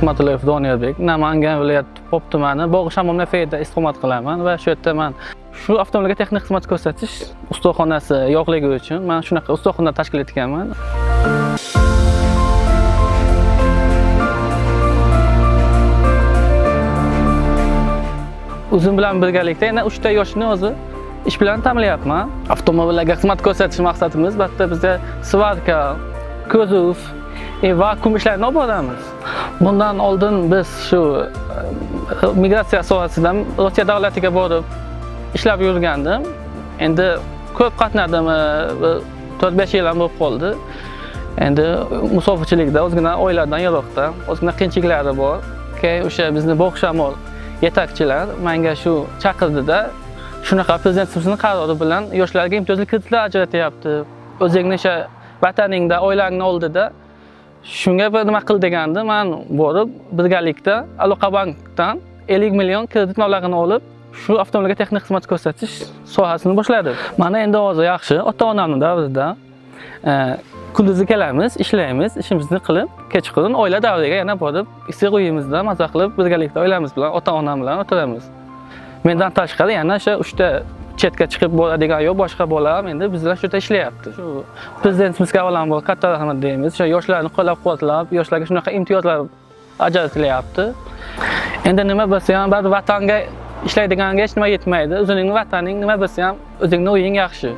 Ismatullayev Doniyorbek, Namangan viloyati Pop tumani, Bog'ishamol nafiyada istiqomat qilaman va shu yerda man shu avtomobilga texnik xizmat ko'rsatish ustaxonasi yo'qligi uchun man shunaqa ustaxona tashkil etganman. O'zim bilan birgalikda yana 3 ta yoshni o'zi ish bilan ta'minlayapman. Avtomobillarga xizmat ko'rsatish maqsadimiz bu yerda bizda svarka, kuzov, vakuum ishlarini olib boramiz. Bundan oldin biz shu migratsiya sohasidan Rossiya davlatiga borib ishlab yurgandim. Endi ko'p qatnadim, 4-5 yil ham bo'lib qoldi. Endi musofirchilikda ozgina oiladan yiroqda, ozgina qiyinchiliklari bor. Keyin o'sha bizni Bog'shamol yetakchilar menga shu chaqirdida, shunaqa prezidentimizning qarori bilan yoshlarga imtiyozli kreditlar ajratyapti. O'zingni o'sha vataningda, oilangni oldida shunga bir nima qil degandi. Men borib birgalikda Aloqabankdan 50 million kredit mablag'ini olib, shu avtomobilga texnik xizmat ko'rsatish sohasini boshladim. Mana endi hozir yaxshi, ota-onamning davrida kunduzi kelamiz, ishlaymiz, ishimizni qilib, kechqurun oila davriga yana borib, issiq uyimizda maza qilib birgalikda oilamiz bilan, ota-onam bilan o'tiramiz. Mendan tashqari yana o'sha 3 ta chetga chiqib boradigan yo'q, boshqa bolam endi bizlar shu yerda ishlayapti. Shu prezidentimizga avvalambor katta rahmat deymiz. O'sha yoshlarni qo'llab-quvvatlab, yoshlarga shunaqa imtiyozlar ajratilyapti. Endi nima bo'lsa ham baribir vatanga ishlaydiganga hech nima yetmaydi. O'zining vataning nima bo'lsa ham o'zingning uying yaxshi.